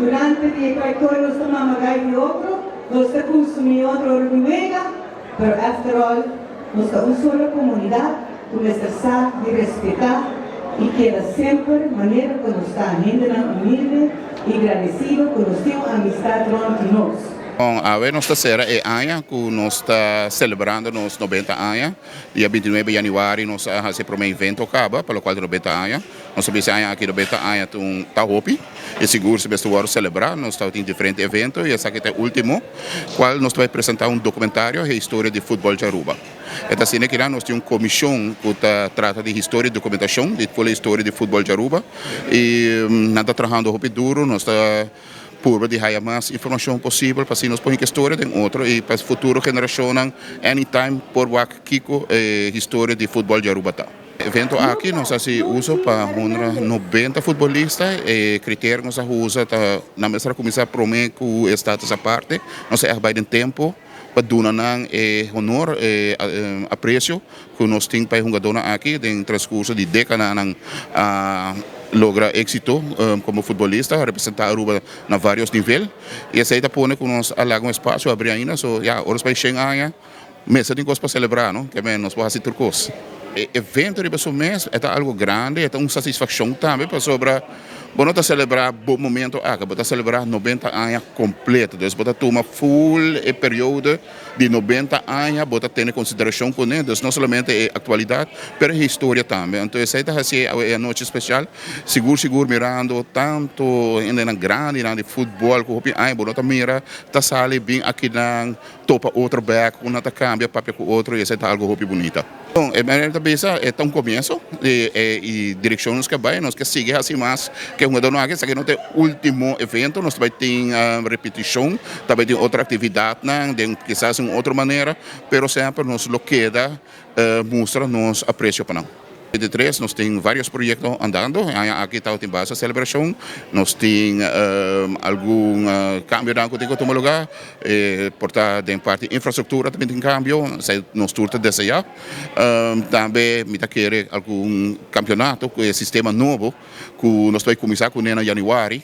Durante di e trayectoria nos ta mama gai di otro, nos ta consumi otro ora di wega, pero after all nos ta un solo comunidad cu mester sa di respeta y keda semper manera cu nos ta, hendenan humilde y gradecido cu nos tin un amistad rond di nos. Bon, awe nos ta sera e aña cu nos ta celebrando nos 90 aña. Dia 29 di januari nos a haci e prome evento caba, pa locual ta 90 aña. Nos a bisa aña aki 90 aña ta hopi y sigur si mester wordo celebra. Nos ta tin diferente evento y esaki ta e ultimo, cual nos ta bay presenta un documentario e historia di futbol di Aruba. E ta asina kinan nos tin un comision cu ta trata di historia y documentacion di full e historia di futbol di Aruba y nan ta trahando hopi duro. Nos ta purba di haya mas informacion posibel pa asina nos por hinca historia den otro y pa futuro generacionnan anytime por wak kico e historia di futbol di Aruba ta. Evento aki nos a haci uso pa honra 90 futbolista. E criterio nos a usa ta nan mester a cuminsa prome cu e status aparte. Nos a echt bay den tempo pa duna nan e honor, e aprecio cu nos tin pa e hungadornan aki den transcurso di decadanan a logra exito como futbolista, a representa Aruba na varios nivel y esey ta pone cu nos a laga un espacio abri ainda. So ya, ora nos bay 100 aña mester tin cos pa celebra, no? Ke men nos por haci tur cos. E evento riba su mes e ta algo grandi, e ta un satisfaccion tambe pasobra bo no ta celebra bo momento aki, bo ta celebra 90 aña completo. Dus bo ta tuma full e periodo di 90 aña, bo ta tene consideracion cune, dus no solamente e actualidad, pero e historia tambe. Anto esey ta haci e anochi special, sigur sigur mirando tanto hendenan grandinan di futbol cu hopi aña bo no ta mira ta sali bin akinan topa otro bek, una ta cambia papia cu otro y esey ta algo hopi bunita. Bon, e manera ta bisa e ta un comienzo y direccion nos ke bay, nos ke sigui haci mas ke hungadornan aki, esaki no ta e ultimo evento, nos ta bay tin repeticion, ta bay tin otro actividadnan den kisas un otro manera, pero semper nos lo keda mustra nos aprecio pa nan. 23 nos tin varios proyecto andando, e aña aki tabatin basta celebracion, nos tin algun cambionan cu tin cu tuma lugar, por ta den parti infrastructura tambe tin cambio, esey nos tur ta desea. Tambe mi ta kere algun campeonato cu e sistema nobo cu nos ta bay cuminsa cune na januari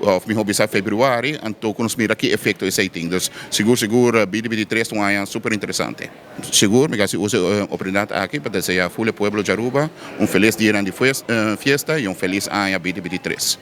of miho bisa februari, anto cu nos mira ki efecto esey tin. Dus sigur sigur 2023 ta un aña super interesante. Sigur mi casi usa e oportunidad aki pa desea full e pueblo di Aruba un feliz dianan di fiesta y un feliz aña 2023.